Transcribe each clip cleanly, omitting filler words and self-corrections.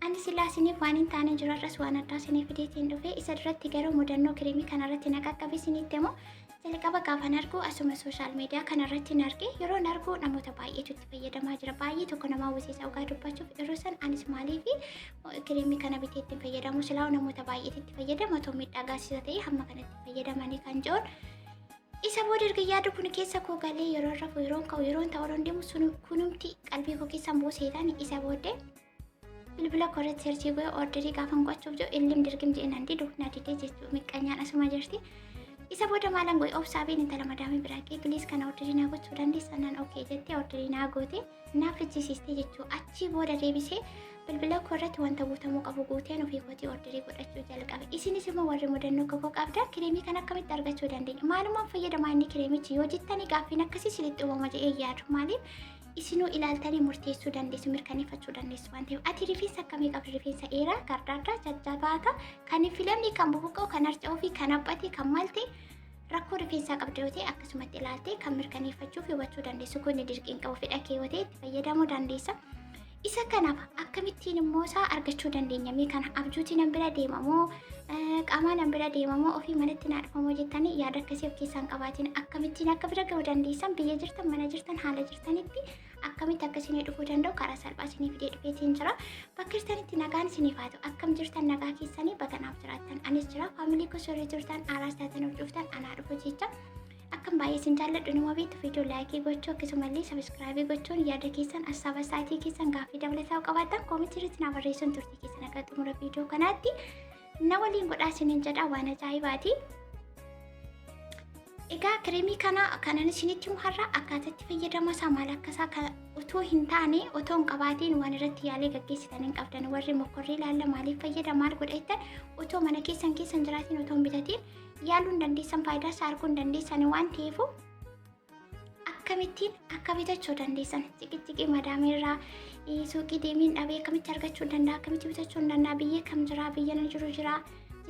Ani silaa isiniif waan hin taane jiru har'as waan addaa isiniif fideetiin dhufe. Isa duratti garuu mudannoo kireemii kanarratti na qaqqabe isinitti himu. Jalqaba gaafan argu asuma sooshaal miidiyaa kanarratti hin arge. Yeroon argu namoota baay'eetu itti fayyadamaa jira. Baay'ee tokko nama hawwisiisa dhugaa dubbachuuf yeroo san anis maaliif kireemii kana bitee ittiin fayyadamu silaa namoota baay'eetu itti fayyadama otoo miidhaa gaasisa ta'e hamma kanatti fayyadamanii kan jedhuun. Isa booda erga yaada kun keessa koo galee yeroo rafu yeroon ka'u yeroon ta'u yeroon deemu sun kunumti qalbii koo keessan buuseetaan isa booddee bilbila koo irratti searchii godhe orderii gaafan gochuuf jiru illim dirgim jedhe nan didu na didee jechuu miqqanyaan asuma jirti. Isa booda maalan godhe obsaa fi intala madaamii biraa ga'e please kana orderii naa gochuu dandeessa nan okay jettee orderii naa goote naa fichisiiste jechuu achii booda deebisee bilbila koo irratti wanta guutamuu qabu guuteen ofii kootii orderii godhachuu jalqabe. Isinis immoo warri mudannoo akka koo qabdan kireemii kana akkamitti argachuu dandeenya? Maalumaan fayyadamaa inni kireemichi yoo jettanii gaaffiin akkasii isinitti uumama jedhee yaadu. Maaliif isinuu ilaaltanii murteessuu dandeessu mirkaneeffachuu dandeessu waan ta'eef. Ati rifeensa akkamii qabdu? Rifeensa dheeraa, gardaaddaa, jajjabaata, kan hin filamne, kan bubuqqa'u, kan harca'uu fi kan haphate, kan maal ta'e rakkoo rifeensaa qabda yoo ta'e akkasumatti ilaaltee kan mirkaneeffachuu fi hubachuu dandeessu. Kun dirqiin qabu fedha kee yoo ta'e itti fayyadamuu dandeessa. Isa kanaaf akkamittiin immoo isaa argachuu dandeenya? Mee kana abjuutii nan bira deemamoo qaamaa nan bira deemamoo ofii manatti naa dhufamoo jettanii yaada akkasii of keessaan qabaatiin akkamittiin akka bira ga'uu dandeessan biyya jirtan mana jirtan haala jirtanitti akkamitti akka isinii dhufuu danda'u karaa salphaa isinii fidee dhufeetiin jira. Bakka jirtanitti nagaan isiniif haa ta'u. Akkam jirtan nagaa keessanii baganaaf jiraattan. Anis jira faamilii koo sirrii turtan aaraas taatan of dhuftan anaa dhufu jecha. Akkan baay'ee isin jaalladhu numa beektu viidiyoo laayikii gochuu akkasumallee sabiskiraabii gochuun yaada keessan assaaba sa'aatii keessan gaaffii dabalataa qabaattan koomentii irratti naa barreessuun turtii keessan akka xumura viidiyoo kanaatti na waliin godhaa isiniin jedha waan ajaa'ibaati. Egaa kireemii kana kanan isinitti himu har'a akkaataa itti fayyadama isaa maal akka isaa otoo hin taane otoo hin qabaatiin waan irratti yaalee gaggeessitan hin qabdan warri mokkorrii ilaalla maaliif fayyada maal godha jettan otoo mana keessan keessan jiraatiin otoo hin bitatiin yaaluu hin dandeessan faayidaa isaa arguu hin dandeessan waan ta'eefu akkamittiin akka bitachuu dandeessan ciqiciqii madaameerraa suuqii deemiin dhabee akkamitti argachuu danda'a akkamitti bitachuu danda'a biyya kam jiraa biyya na jiru jiraa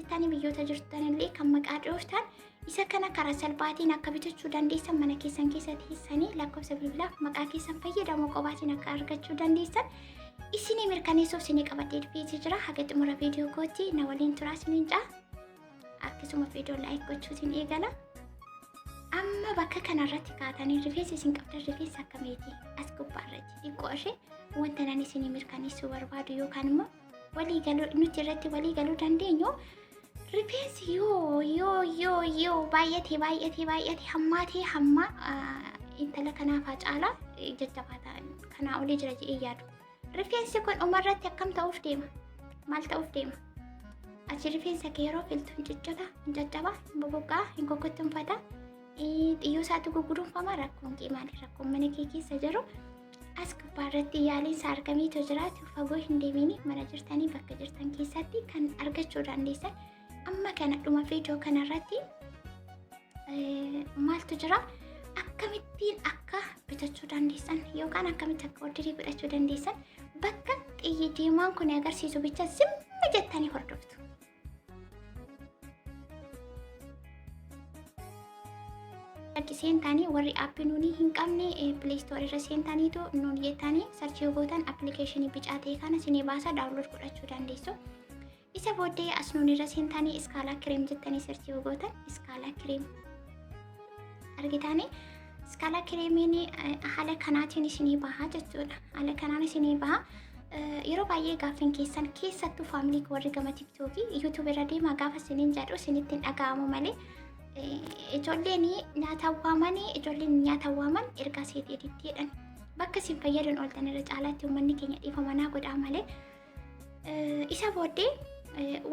jettanii biyyoota jirtanillee kan maqaa dhooftan isa kana karaa salphaatiin akka bitachuu dandeessan mana keessan keessa teessanii lakkoofsa bilbilaaf maqaa keessan fayyadamuu qobaatiin akka argachuu dandeessan isinii mirkaneessuuf isinii qabadhee dhufeetii jira haga xumura viidiyoo kootti na waliin turaa isiniin jaa akkasuma viidiyoo laayik gochuutiin eegala. Amma bakka kanarratti kaatanii rifeensa isin qabdan rifeensa akkamiiti as gubbaarratti xiqqoo ishee wanta nan isinii mirkaneessuu barbaadu yookaan immoo walii galuu nuti irratti walii galuu dandeenyu rifeensi yoo yoo yoo yoo baay'ate baay'ate baay'ate hammaatee hamma intala kanaaf haa caalaa jajjabaataa kanaa olii jira jedhee yaadu. Rifeensi kun dhumarratti akkam ta'uuf deema? Maal ta'uuf deema? Achi rifeensa kee yeroo filtu hin ciccita, hin caccaba, hin boboqqaa, hin kokkottunfata, xiyyoo isaatu gugudunfama rakkoon kee maali? Rakkoon mana kee keessa jiru as gubbaarratti yaaliinsa argameetu jiraatu fagoo hin deemini mana jirtanii bakka jirtan keessatti kan argachuu dandeessan amma kana dhuma viidiyoo kanarratti maaltu jira akkamittiin akka bitachuu dandeessan yookaan akkamitti akka orderii godhachuu dandeessan bakka xiyyi diimaan kun agarsiisu bicha zimma jettanii hordoftu. Bakki seentanii warri aappii nuunii hin qabne pileestoor irra seentaniitu nuun jettanii sarchii gootan appilikeeshinii bicaa ta'e kana isinii baasa daawunlood godhachuu dandeessu. Isa booddee as nuun irra seentanii iskaalaa kireem jettanii sarchii yoo gootan iskaalaa kireem argitaanii iskaalaa kireemiin haala kanaatiin isinii baha jechuudha. Haala kanaan isinii baha. Yeroo baay'ee gaaffiin keessan keessattuu faamilii warri gama tiktookii yuutuub irra deemaa gaafa isiniin jedhu isinitti hin dhaga'amu malee ijoolleen nyaata waamanii ijoolleen nyaata waaman ergaa seetii editti jedhan bakka isin fayyadan ooltan irra caalaatti uummanni keenya dhiifama naa godhaa malee Isa booddee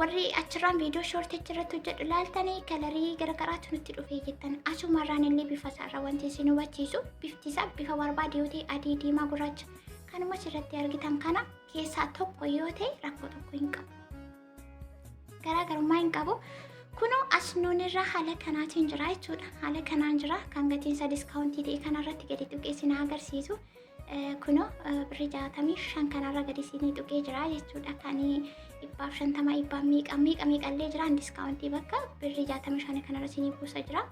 warri achirraan viidiyoo shoortii achirratti hojjedhu ilaaltanii kalarii garagaraatu nutti dhufee jettan asumarraan illee bifa isaarra wanti isin hubachiisu bifti isaa bifa barbaade yoo ta'e adii diimaa gurraacha kanuma asirratti argitan kana keessaa tokko yoo ta'e rakkoo tokko hin qabu. Garaagarummaa hin qabu. Kunoo as nuun irraa haala kanaatiin jira jechuudha. Haala kanaan jira kan gatiin isaa diskaawuntii ta'e kanarratti gadi tuqee isin agarsiisu. Kunoo birrii 65 kanarra gadi isinii tuqee jira jechuudha. Kan 150 dhibbaaf meeqa meeqa meeqallee jiraan diskaawuntii bakka birrii 65 kanarra isinii buusa jira.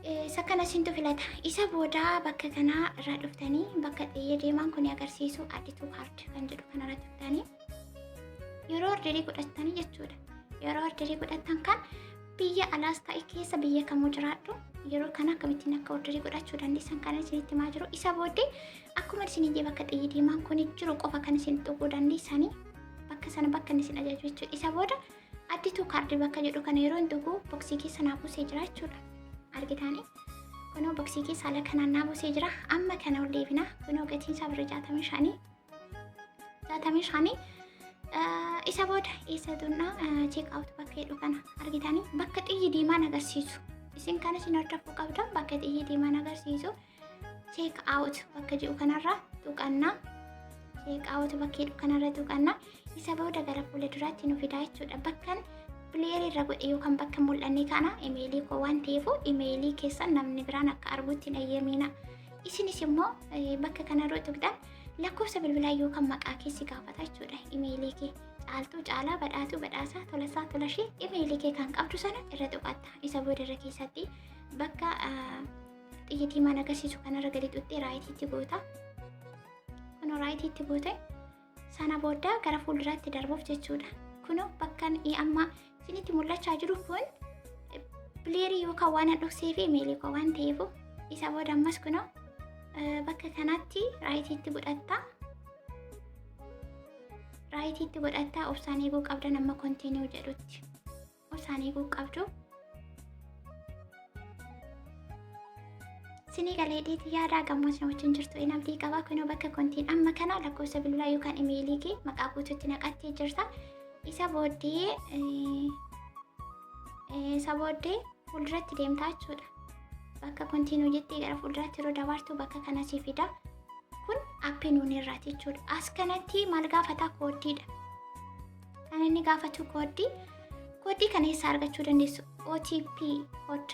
Isa kana isintu filata. Isa booda bakka kanaa irraa dhuftanii bakka xiyya deemaan kun agarsiisu "add to cart" kan jedhu kanarratti dhuftanii yeroo orderii godhattanii jechuudha. Yeroo orderii godhattan kan biyya alaas ta'e keessa biyya kamuu jiraadhu, yeroo kana akkamittiin akka orderii godhachuu dandeessan kan isinitti himaa jiru. Isa booddee akkuma isin ijee bakka xiyyi diimaan kun jiru qofa kan isin tuquu dandeessanii, bakka sana bakka inni isin ajaju jechuudha. Isa booda "add to cart" bakka jedhu kana yeroo hin tuqu boxii keessa naa buusee jira jechuudha. Argitaanii, kunoo boxii keessa haala kanaan naa buusee jira. Amma kana ol deebina. Kunoo gatiin isaa birra 65, 65. Isa booda eessa tunnaa? "Check out" bakka jedhu kana argitanii, bakka xiyyi diimaan agarsiisu. Isin kan isin hordofuu qabdan bakka xiyyi diimaan agarsiisu "check out" bakka jedhu kanarra tuqannaa. "Check out" bakka jedhu kanarra tuqannaa. Isa booda gara fuula duraatti nu fidaa jechuudha. Bakkan blur irra godhe yookaan bakka mul'anne kana imeelii koo waan ta'eef, imeelii keessan namni biraan akka argutti hin eeyyamina. Isinis immoo bakka kanarra tuqxan lakkoofsa bilbilaa yookaan maqaa keessi gaafata jechuudha. Imeelii kee, Caaltuu, Caalaa, Badhaatuu, Badhaasaa, Tolasaa, Tolashee, imeelii kee kan qabdu sana irra tuqatta. Isa booda irra keessatti bakka xiyya diimaan agarsiisu kanarra gadi xuxxee rightiitti goota. Kunoo rightiitti goote, sana booda gara fuulduraatti darbuuf jechuudha. Kunoo bakka amma isinitti mul'achaa jiru kun blurii yookaan waan dhoksee fi imeelii koo waan ta'eef, isa booda ammas kunoo bakka kanatti rightiitti godhatta. Rightiitti godhattaa, obsaan eeguu qabdan amma "continue" jedhutti. Obsaan eeguu qabdu. Sinii galeedheeti yaada gammoos na wajjin jirtu in abdii qaba. Kunoo bakka continue amma kana lakkoofsa bilbilaa yookaan imeelii kee maqaa guutuutti naqattee jirta. Isa booddee fuulduratti deemtaa jechuudha. Bakka "continue" jettee gara fuulduraatti yeroo dabartu bakka kana si fida. Kun appii nuun irraati jechuudha. As kanatti maal gaafataa? Kooddiidha. Kan inni gaafatu kooddii. Kooddii kana eessaa argachuu dandeessu? OTP code.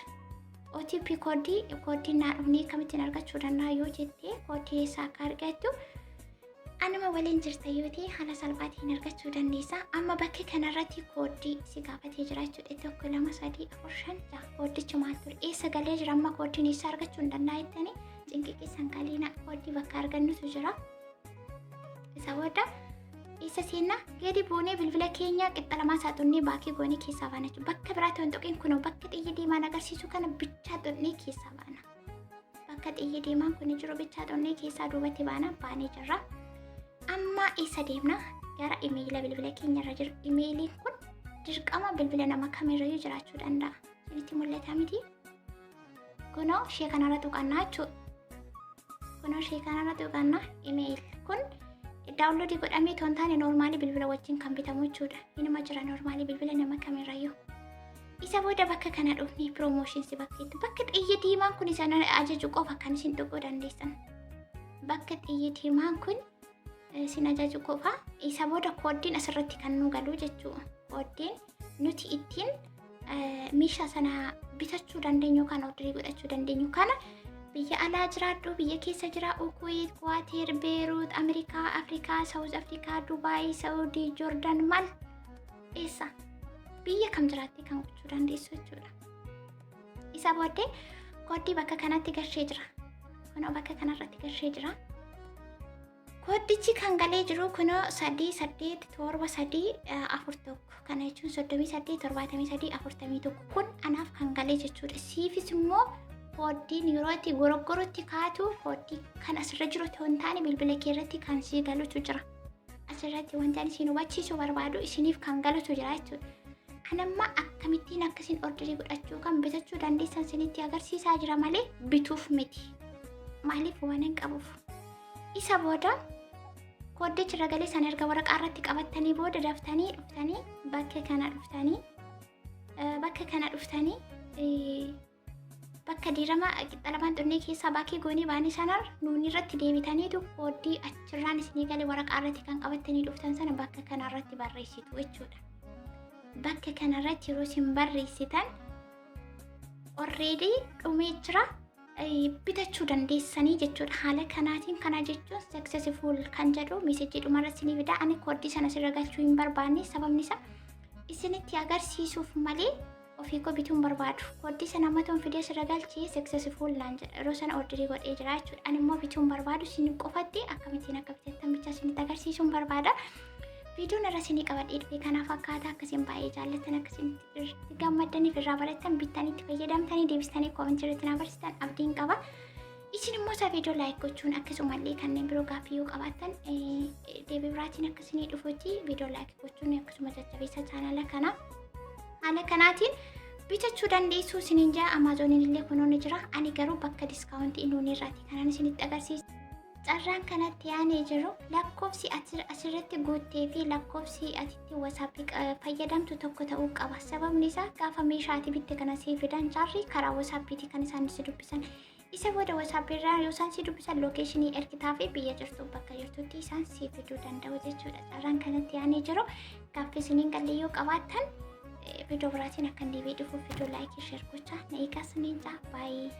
OTP kooddii, kooddiin naa dhufnee akkamittiin argachuu danda'a yoo jettee, kooddii eessaa akka argattu anuma waliin jirta yoo ta'e haala salphaatiin argachuu dandeessa. Amma bakka kanarratti kooddii si gaafatee jira jechuudha. Tokko, lama, sadii, afur, shan, jaha. Kooddichi maal ture? Eessa galee jira? Amma kooddiin eessaa argachuu hin danda'a jettanii cinqii keessan galiina, kooddii bakka argannutu jira. Isa booda eessa seenna? Gadi buunee bilbila keenya qixxa lamaa isaa xunnee backii goonee keessaa baana jechuudha. Bakka biraatti hin tuqin, kunoo bakka xiyya diimaan agarsiisu kana bichaa xunnee keessaa baana. Bakka xiyya diimaan kun jiru bichaa xunnee keessaa duubatti baana, baanee jirra. Amma eessa deemna? Gara imeeyila bilbila keenya irra jiru. Imeeyiliin kun dirqama bilbila nama kamirrayyuu jiraachuu danda'a. Isinitti mul'ata miti? Kunoo ishee kanarra tuqannaa jechuudha. Kunoo ishee kanarra tuqannaa. Email kun downloadii godhamee otoo hin taane normalii bilbila wajjin kan bitamu jechuudha. Inuma jira normalii bilbila nama kamirrayyuu. Isa booda bakka kana dhufnee "promotions" bakkeetti bakka xiyya diimaan kun isa ajaju qofa kan isin tuquu dandeessan. Bakka xiyya diimaan kun isin ajaju qofa. Isa booda kooddiin asirratti kan nu galu jechuudha. Kooddiin nuti ittiin meeshaa sana bitachuu dandeenyu yookaan orderii godhachuu dandeenyu kana biyya alaa jiraadhu, biyya keessa jiraadhu, Kuweet, Kuwaateer, Beeruut, Ameerikaa, Afrikaa, Saawuz Afrikaa, Dubaay, Saawudii, Joordaan, maal eessa biyya kam jiraatte kan gochuu dandeessu jechuudha. Isa booddee kooddii bakka kanatti gashee jira. Kunoo bakka kanarratti gashee jira. Kooddichi kan galee jiru kunoo 3 8 7 3 4 1. Kana jechuun 38 73 41 kun anaaf kan galee jechuudha. Siifis immoo kooddiin yeroo itti goroggorotti kaatu kooddii kan asirra jiru otoo hin taane bilbila kee irratti kan sii galutu jira. Asirratti wanti ani isin hubachiisuu barbaadu isiniif kan galutu jira jechuudha. Anamma akkamittiin akkasiin orderii godhachuu kan bitachuu dandeessan isinitti agarsiisaa jira malee bituuf miti. Maaliif? Waan hin qabuuf. Isa booda kooddichi irra galee sana erga waraqaa irratti qabattanii booda daftanii dhuftanii bakka kana dhuftanii bakka diirama qixxa lamaan xunnee keessaa backii goonii baanii sanarra nuuni irratti deebitaniitu kooddii achirraan isinii galee waraqaa irratti kan qabattanii dhuftan sana bakka kanarratti barreessitu jechuudha. Bakka kanarratti yeroo isin barreessitan already dhumee jira, bitachuu dandeessanii jechuudha. Haala kanaatiin kana jechuun "successful" kan jedhu messageii dhumarra isinii fida. Ani kooddii sana sirra galchuu hin barbaanne, sababni isaa isinitti agarsiisuuf malee. Ofii koo bituun barbaadu. Kooddii sana ammatoon fidee sirra galchee successful naan jedha. Yeroo sana orderii godhee jira jechuudha. Ani immoo bituun barbaadu, isin qofatti akkamittiin akka bitattan bichaa isinitti agarsiisuun barbaada. Viidiyoon irra isinii qabadhee dhufe kanaaf akkaataa akkasiin baay'ee jaallattan, akkasiin itti gammaddaniif, irraa barattan, bittanii itti fayyadamtanii deebistanii commentii irratti na barsiisan abdiin qaba. Isin immoo isaa viidiyoo like gochuun, akkasumallee kanneen biroo gaaffii yoo qabaattan deebii biraatiin akkasinii dhufutti viidiyoo like gochuun akkasuma jajjabeessa chaanala kana. Haala kanaatiin bitachuu dandeessuu isiniin jaa. Amaazoniin illee kunoo ni jira. Ani garuu bakka discountii nuuni irraati kanaan isinitti agarsiisa. Carraan kanatti aanee jiru, lakkoofsi asirratti guuttee fi lakkoofsi atitti WhatsAppii fayyadamtu tokko ta'uu qaba. Sababni isaa gaafa meeshaa ati bitte kana sii fidan jarri karaa WhatsAppiiti kan isaan si dubbisan. Isa booda WhatsAppii irraa yoo isaan si dubbisan locationii ergitaa fi biyya jirtu, bakka jirtutti isaan si fiduu danda'u jechuudha. Carraan kanatti aanee jiru, gaaffii isiniin galle yoo qabaattan viidiyoo biraatiin akkan deebi'ee dhufuuf viidiyoo like, share gochaa na eegaa isiniin jaa. Baay'ee.